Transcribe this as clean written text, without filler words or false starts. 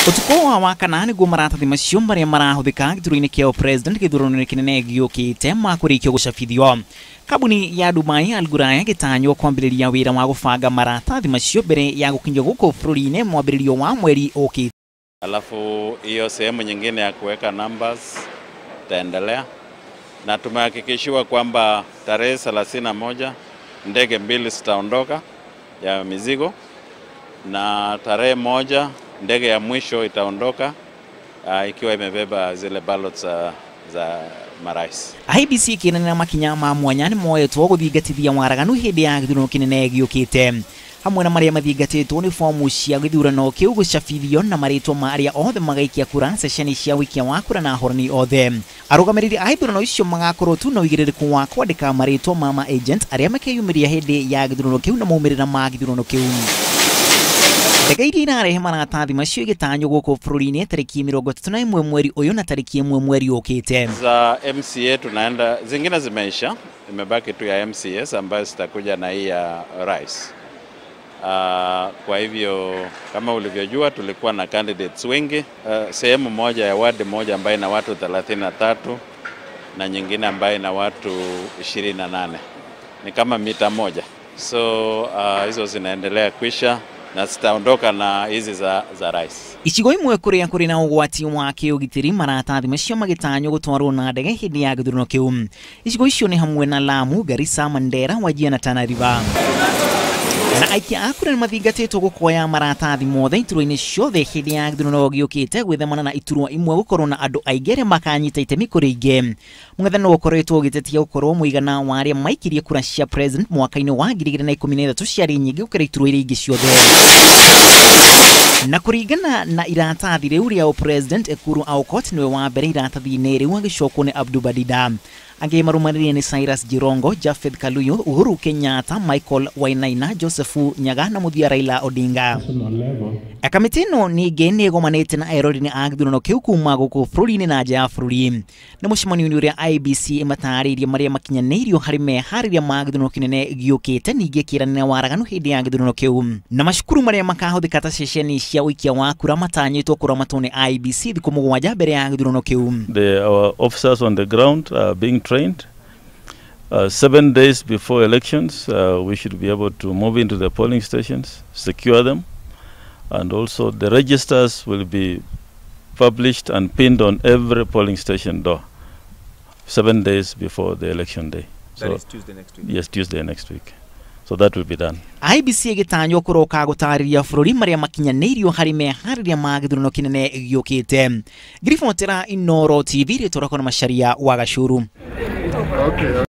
Utukũ wa Wakana nĩguo maratathi macio marĩa marahũthĩka gĩthurano-inĩ kĩa president gĩthurano-inĩ kĩnene gĩũkĩte makũrĩkio gũcabithio. Kambuni ya Dubai Al Ghuraya gĩtanywo kwambĩrĩria wĩra wa gũbanga maratathi macio mbere ya gũkinyio gũkũ bũrũri-inĩ mwambĩrĩrio wa mweri ũkĩte. Alafu hiyo sehemu nyingine ya kuweka numbers itaendelea, na tumehakikishiwa kwamba tarehe 31 ndege 2 zitaondoka ya mizigo, na tarehe 1 ndege ya mwisho itaondoka ikiwa imebeba zile ballots za marais. IEBC ĩkĩnanĩra makinya ma mwanya nĩ moetwo gũthingatithia waraganu hĩndĩ ya gĩthurano kĩnene gĩũkĩte, hamwe na marĩa mathingatĩtwo nĩ fomu cia gĩthurano kĩu gũcabithio na marĩtwa ma arĩa othe magaikia kura ceceni cia ũikia wa kura na ahorani othe. Arũgamĩrĩri a ithurano icio magakorwo tu na ũigĩrĩrĩku wa kwandĩka marĩtwa ma ma-agent arĩa makeyumĩria hĩndĩ ya gĩthurano kĩu na maumĩrĩra ma gĩthurano kĩu. Ndege iria irarehe maratathi macio igĩtanywo gũkũ bũrũri-inĩ tarĩki 31 mweri ũyũ na tarĩki 1 mweri ũkĩte. Za MCA tunaenda, zingine zimeisha, imebaki tu ya MCAs ambayo zitakuja na hii ya rais. Kwa hivyo kama ulivyojua tulikuwa na candidates wengi, sehemu moja ya ward moja ambayo ina watu 33 na nyingine ambayo ina watu 28, ni kama mita moja. So hizo zinaendelea kuisha na zitaondoka na hizi za rais. Icigo imwe kuria kuri na ũgwati wa kĩũgitĩri maratathi macio magĩtanywo gũtwarwo na ndege hĩndĩ ya gĩthurano kĩu. Icigo icio nĩ hamwe na Lamu, Garissa, Mandera, Wajir na Tana River. Na aikia a kura nĩmathingatĩtwo gũkoya maratathi mothe iturwa-inĩ ciothe hĩndĩ ya gĩthurano gĩũkĩte, gwĩthemana na iturwa imwe gũkorwo na andũ aingĩ arĩa makanyita itemi kũrĩ ingĩ. Mũng'ethanĩro ũkoretwo ũgĩtetia gũkorwo mũigana wa arĩa maikirie kura cia president mwaka-inĩ wa 2013 ciarĩ nyingĩ gũkĩra iturwa iria ingĩ ciothe. Na kũringana na iratathi rĩu rĩa president, Ekuru Aukot nĩwe wa mbere iratathi-inĩ rĩu agĩcokwo nĩ Abdu Badida. Angĩ marũmanĩrĩire nĩ Cyrus Jirongo, Japheth Kaluyu, Uhuru Kenyatta, Michael Wainaina, Joseph Nyaga na mũthia Raila Odinga. Kamĩtĩ ĩno ningĩ nĩ ĩgomanĩte na eroreri a gĩthurano kĩu kuma gũkũ bũrũri-inĩ na nja ya bũrũri. Nĩ mũcemanio-inĩ ũrĩa IEBC ĩmatarĩirie marĩa makinyanĩirio harĩ meharĩria ma gĩthurano kĩnene gĩũkĩte, ningĩ ĩkĩranĩra waraganu hĩndĩ ya gĩthurano kĩu na macukuru marĩa makahũthĩka ta ceceni cia ũikia wa kura matanyĩtwo kũramatwo nĩ IEBC thikũ 7 mbere ya gĩthurano kĩu. Our officers on the ground are being trained. 7 days before elections, we should be able to move into the polling stations, secure them, and also the registers will be published and pinned on every polling station door 7 days before the election day. That is Tuesday next week? Yes, Tuesday next week. So that will be done. IEBC ĩgĩtanywo kũroka gũtarĩria bũrũri marĩa makinyanĩirio harĩ meharĩria ma gĩthurano kĩnene gĩũkĩte. Ngiribotera Inooro TV, rĩtwa rĩakwa nĩ Macharia wa Gacuru. Okay.